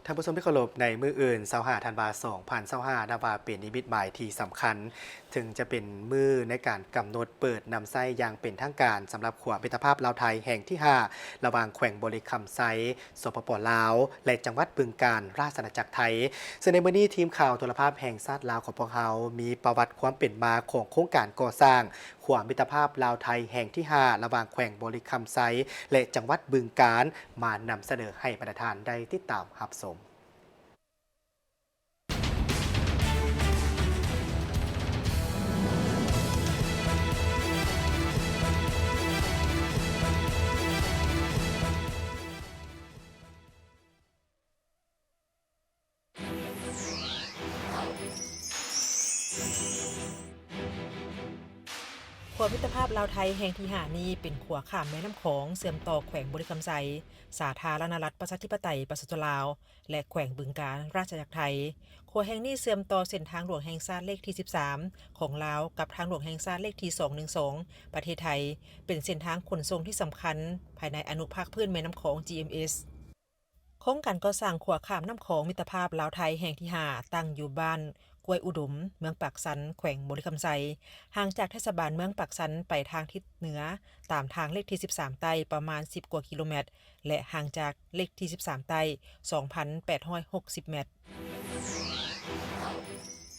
ທ່ານຜູ້ຊົມທີ່ເຄົາລົບ, ໃນມື້ອື່ນ ຊາວຫ້າ ທັນວາ ສອງພັນຊາວຫ້າ ນັບວ່າເປັນນິມິດໝາຍທີ່ສຳຄັນ, ເຖິງຈະເປັນມື້ໃນການກຳນົດເປີດນຳໃຊ້ຢ່າງເປັນທາງການສຳລັບຂົວມິດຕະພາບລາວໄທແຫ່ງທີຫ້າ ລະຫວ່າງແຂວງບໍລິຄຳໄຊ ສປປ ລາວ ແລະ ຈັງຫວັດບຶງການ ລາຊະອານາຈັກໄທ. ເຊິ່ງໃນມື້ນີ້ ທີມຂ່າວໂທລະພາບແຫ່ງຊາດລາວຂອງພວກເຮົາ ມີປະຫວັດຄວາມເປັນມາຂອງໂຄງການກໍ່ສ້າງ ຂົວມິດຕະພາບລາວໄທແຫ່ງທີຫ້າ ລະຫວ່າງແຂວງບໍລິຄຳໄຊ ແລະ ຈັງຫວັດບຶງການ ມານຳສະເໜີໃຫ້ບັນດາທ່ານໄດ້ຕິດຕາມຮັບຊົມ. ຂົວມິດຕະພາບລາວໄທແຫ່ງທີຫ້ານີ້ ເປັນຂົວຂ້າມແມ່ນ້ຳຂອງ ເຊື່ອມຕໍ່ແຂວງບໍລິຄຳໄຊ ສາທາລະນະລັດ ປະຊາທິປະໄຕ ປະຊາຊົນລາວ ແລະ ແຂວງບຶງການ ລາຊະອານາຈັກໄທ. ຂົວແຫ່ງນີ້ເຊື່ອມຕໍ່ເສັ້ນທາງຫຼວງແຫ່ງຊາດເລກທີສິບສາມຂອງລາວ ກັບທາງຫຼວງແຫ່ງຊາດເລກທີສອງໜຶ່ງສອງ ປະເທດໄທ, ເປັນເສັ້ນທາງຂົນສົ່ງທີ່ສຳຄັນພາຍໃນອະນຸພາກພື້ນແມ່ນ້ຳຂອງ ຈີເອັມເອສ. ໂຄງການກໍ່ສ້າງຂົວຂ້າມນ້ຳຂອງມິດຕະພາບລາວໄທແຫ່ງທີຫ້າ ຕັ້ງຢູ່ບ້ານກ້ວຍອຸດົມ, ເມືອງປາກຊັນ, ແຂວງບໍລິຄຳໄຊ, ຫ່າງຈາກເທດສະບານເມືອງປາກຊັນໄປທາງທິດເໜືອ ຕາມທາງເລກທີສິບສາມໃຕ້ປະມານສິບກວ່າກິໂລແມັດ ແລະ ຫ່າງຈາກເລກທີສິບສາມໃຕ້ສອງພັນແປດຮ້ອຍຫົກສິບແມັດ.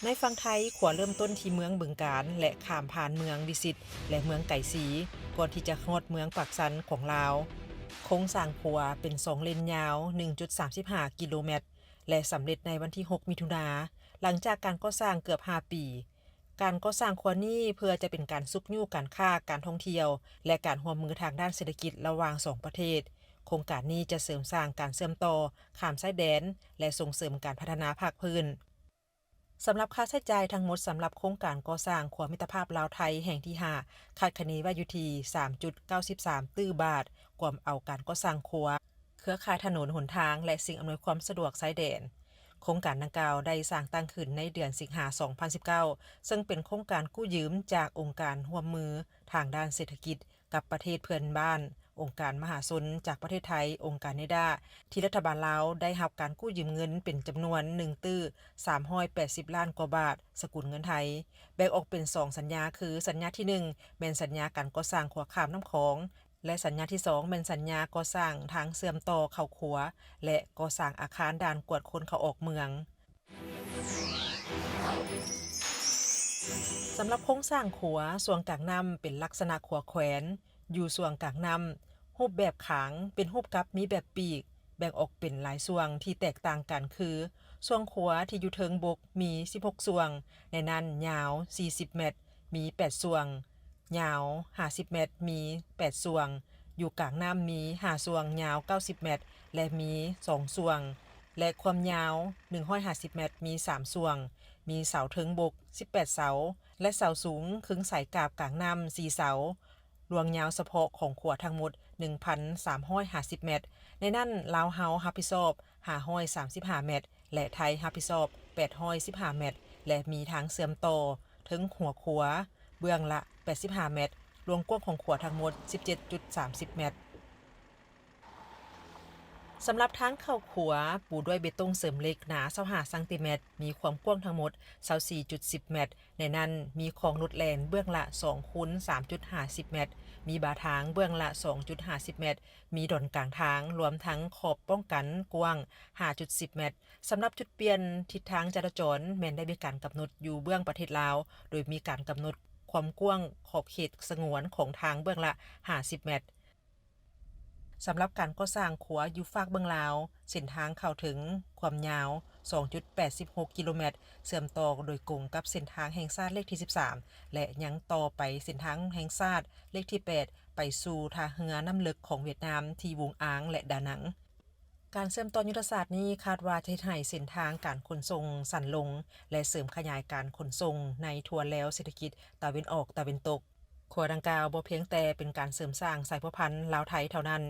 ໃນຝັ່ງໄທ, ຂົວເລີ່ມຕົ້ນທີ່ເມືອງບຶງການ ແລະ ຂ້າມຜ່ານເມືອງວິຊິດ ແລະ ເມືອງໄກສີ ກ່ອນທີ່ຈະຮອດເມືອງປາກຊັນຂອງລາວ. ໂຄງສ້າງຂົວເປັນສອງເລນຍາວໜຶ່ງຈຸດສາມສິບຫ້າກິໂລແມັດ ແລະ ສຳເລັດໃນວັນທີຫົກມິຖຸນາ, ຫຼັງຈາກການກໍ່ສ້າງເກືອບຫ້າປີ. ການກໍ່ສ້າງຂົວນີ້ເພື່ອຈະເປັນການຊຸກຍູ້ການຄ້າ, ການທ່ອງທ່ຽວ ແລະ ການຮ່ວມມືທາງດ້ານເສດຖະກິດລະຫວ່າງສອງປະເທດ. ໂຄງການນີ້ຈະເສີມສ້າງການເຊື່ອມຕໍ່ຂ້າມຊາຍແດນ ແລະ ສົ່ງເສີມການພັດທະນາພາກພື້ນ. ສຳລັບຄ່າໃຊ້ຈ່າຍທັງໝົດສຳລັບໂຄງການກໍ່ສ້າງຂົວມິດຕະພາບລາວໄທແຫ່ງທີຫ້າ ຄາດຄະເນໄວ້ຢູ່ທີ່ສາມຈຸດເກົ້າສິບສາມຕື້ບາດ, ກວມເອົາການກໍ່ສ້າງຂົວ, ເຄືອຂ່າຍຖະໜົນຫົນທາງ ແລະ ສິ່ງອຳນວຍຄວາມສະດວກຊາຍແດນ. ໂຄງການດັ່ງກ່າວໄດ້ສ້າງຕັ້ງຂຶ້ນໃນເດືອນສິງຫາ ສອງພັນສິບເກົ້າ ເຊິ່ງເປັນໂຄງການກູ້ຢືມຈາກອົງການຮ່ວມມືທາງດ້ານເສດຖະກິດ ກັບປະເທດເພື່ອນບ້ານ, ອົງການມະຫາຊົນຈາກປະເທດໄທ, ອົງການເນດາ ທີ່ລັດຖະບານລາວໄດ້ຮັບການກູ້ຢືມເງິນເປັນຈຳນວນໜຶ່ງຕື້ສາມຮ້ອຍແປດສິບລ້ານກວ່າບາດ ສະກຸນເງິນໄທ, ແບ່ງອອກເປັນສອງສັນຍາ ຄື ສັນຍາທີໜຶ່ງ ແມ່ນສັນຍາການກໍ່ສ້າງຂົວຂ້າມນ້ຳຂອງ ແລະ ສັນຍາທີສອງ ແມ່ນສັນຍາກໍ່ສ້າງທາງເຊື່ອມຕໍ່ເຂົ້າຂົວ ແລະ ກໍ່ສ້າງອາຄານດ່ານກວດຄົນເຂົ້າອອກເມືອງ. ສຳລັບໂຄງສ້າງຂົວຊ່ວງກາງນ້ຳເປັນລັກສະນະຂົວແຂວນ ຢູ່ຊ່ວງກາງນ້ຳ, ຮູບແບບຂາງເປັນຮູບກັບມີແບບປີກ, ແບ່ງອອກເປັນຫຼາຍຊ່ວງທີ່ແຕກຕ່າງກັນຄື ຊ່ວງຂົວທີ່ຢູ່ເທິງບົກມີສິບຫົກຊ່ວງ, ໃນນັ້ນຍາວສີ່ສິບແມັດ ມີແປດຊ່ວງ, ຍາວຫ້າສິບແມັດ ມີແປດຊ່ວງ, ຢູ່ກາງນ້ຳມີຫ້າຊ່ວງ, ຍາວເກົ້າສິບແມັດ ແລະ ມີສອງຊ່ວງ ແລະ ຄວາມຍາວໜຶ່ງຮ້ອຍຫ້າສິບແມັດ ມີສາມຊ່ວງ, ມີເສົາເທິງບົກສິບແປດເສົາ ແລະ ເສົາສູງຄຶງສາຍກາບກາງນ້ຳສີ່ເສົາ, ລວງຍາວສະເພາະຂອງຂົວທັງໝົດໜຶ່ງພັນສາມຮ້ອຍຫ້າສິບແມັດ, ໃນນັ້ນລາວເຮົາຮັບຜິດຊອບຫ້າຮ້ອຍສາມສິບຫ້າແມັດ ແລະ ໄທຮັບຜິດຊອບແປດຮ້ອຍສິບຫ້າແມັດ ແລະ ມີທາງເຊື່ອມຕໍ່ເທິງຫົວຂົວເບື້ອງລະແປດສິບຫ້າແມັດ, ລວງກວ້າງຂອງຂົວທັງໝົດສິບເຈັດຈຸດສາມສິບແມັດ. ສຳລັບທາງເຂົ້າຂົວ ປູດ້ວຍເບຕົງເສີມເຫຼັກໜາຊາວຫ້າຊັງຕີແມັດ, ມີຄວາມກວ້າງທັງໝົດຊາວສີ່ຈຸດສິບແມັດ, ໃນນັ້ນມີຂອງໂລດແລ່ນເບື້ອງລະສອງຄູນສາມຈຸດຫ້າສິບແມັດ, ມີບາທາງເບື້ອງລະສອງຈຸດຫ້າສິບແມັດ, ມີດອນກາງທາງ ລວມທັງຂອບປ້ອງກັນກວ້າງຫ້າຈຸດສິບແມັດ. ສຳລັບຈຸດປ່ຽນທິດທາງຈະລາຈອນ ແມ່ນໄດ້ມີການກຳນົດຢູ່ເບື້ອງປະເທດລາວ, ໂດຍມີການກຳນົດຄວາມກວ້າງຂອບເຂດສະຫງວນຂອງທາງເບື້ອງລະຫ້າສິບແມັດ. ສຳລັບການກໍ່ສ້າງຂົວຢູ່ຟາກເບື້ອງລາວ, ເສັ້ນທາງເຂົ້າເຖິງຄວາມຍາວສອງຈຸດແປດສິບຫົກກິໂລແມັດ, ເຊື່ອມຕໍ່ໂດຍກົງກັບເສັ້ນທາງແຫ່ງຊາດເລກທີສິບສາມ ແລະ ຍັງຕໍ່ໄປເສັ້ນທາງແຫ່ງຊາດເລກທີແປດ ໄປສູ່ທ່າເຮືອນ້ຳເລິກຂອງຫວຽດນາມທີ່ວູງອາງ ແລະ ດານັງ. ການເຊື່ອມຕໍ່ຍຸດທະສາດນີ້ຄາດວ່າຈະເຮັດໃຫ້ເສັ້ນທາງການຂົນສົ່ງສັ້ນລົງ ແລະ ເສີມຂະຫຍາຍການຂົນສົ່ງໃນທົ່ວແລວເສດຖະກິດຕາເວັນອອກຕາເວັນຕົກ. ຂົວດັ່ງກ່າວບໍ່ພຽງແຕ່ເປັນການເສີມສ້າງສາຍພົວພັນລາວ-ໄທເທົ່ານັ້ນ,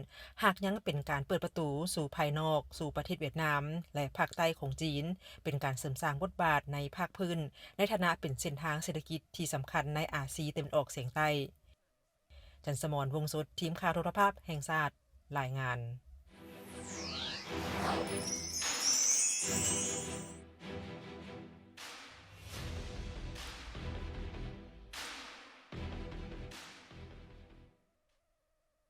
ຫາກຍັງເປັນການເປີດປະຕູສູ່ພາຍນອກ, ສູ່ປະເທດຫວຽດນາມ ແລະ ພາກໃຕ້ຂອງຈີນ, ເປັນການເສີມສ້າງບົດບາດໃນພາກພື້ນ ໃນຖານະເປັນເສັ້ນທາງເສດຖະກິດທີ່ສຳຄັນໃນອາຊີຕາເວັນອອກສຽງໃຕ້. ຈັນສະໝອນ ວົງສົດ, ທີມຂ່າວໂທລະພາບແຫ່ງຊາດ, ລາຍງານ.